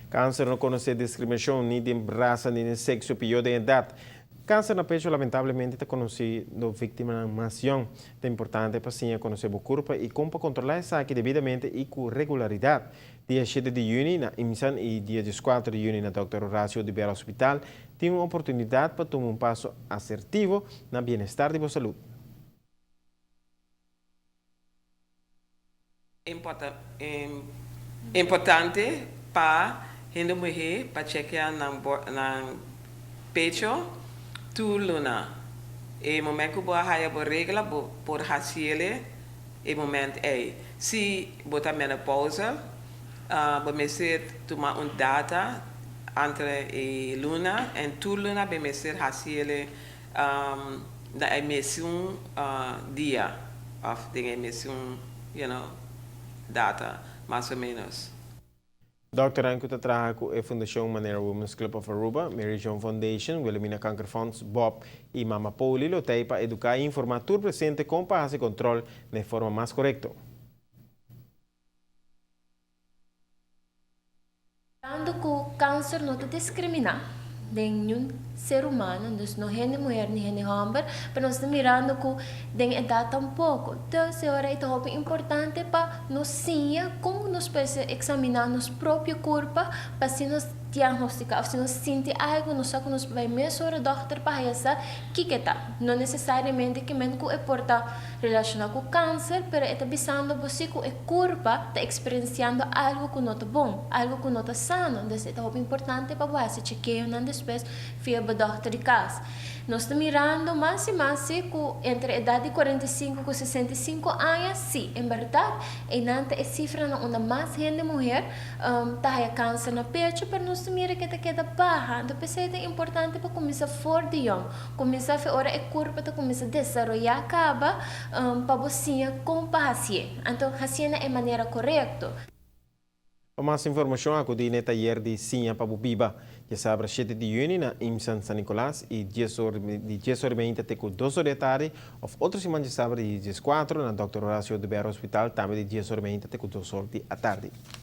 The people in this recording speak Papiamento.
Cancer no conoce discriminacion ni di rasa ni di sexo, pior di edad. Cancer na pecho lamentablemente ta conoci victima mas jong. Ta importante pa siña conoce bo curpa y con pa controla esaki debidamente y cu regularidad. Dia 7 di juni na IMSAN y dia 4 di juni na Dr. Horacio Oduber Hospital tin un oportunidad pa tuma un paso asertivo na bienestar di bo salud. Importante pa hende muhe pa chequea nan pecho tur luna. E momento cu bo haya bo regla, bo por haciele e momento ey. Si bo ta menopausa, bo mester tuma un data entre e luna en tur luna bo mester haciele na e mesun dia of den e mesun data, mas o menos. Dr. Anku ta traha cu e Fundacion Manera Women's Club of Aruba, Mary Joan Foundation, Wilhelmina Kanker Fonds, Bob y Mama Poli lo t'ey pa educa y informa tur presente con pa haci control di forma mas corecto. Tanto cu cancer no ta discrimina den ningun ser humano, dus no hende muher ni hende homber, pero nos ta mirando cu den edad tampoco. Entonces, ora ta hopi importante pa nos siña con nos por examina nos propio curpa, pa si nos diagnostica of si nos sinti algo, nos sa cu nos bay mesora dokter pa haya kico ta. No necesariamente kiermen cu e por ta relaciona cu cancer, pero e ta bisando bo cu e curpa ta experienciando algo cu no ta bon, algo cu no ta sano. Entonces, ta hopi importante pa bo haci chequeo nan despues via e dokter di cas. Nos ta mirando mas y mas cu entre edad di 45 y 65 aña, si, en berdad, ey ta e cifra na unda mas hende muher ta haya cancer na pecho, pero nos ta mira cu ta keda baha. Anto, pesey ta importante pa cuminsa for di jong. Cuminsa fe ora e curpa ta cuminsa desaroya caba pa bo siña con pa haci. Anto, haci na e manera corecto. Pa mas informacion, acudi na tayer di Siña pa Biba, diasabra 7 di juni na IMSAN San Nicolas y 10 or, di 10 or y te 2 or di atardi, of otro siman diasabra di 4 na Dr. Horacio Oduber Hospital, tambe di 10 or y te 2 or di atardi.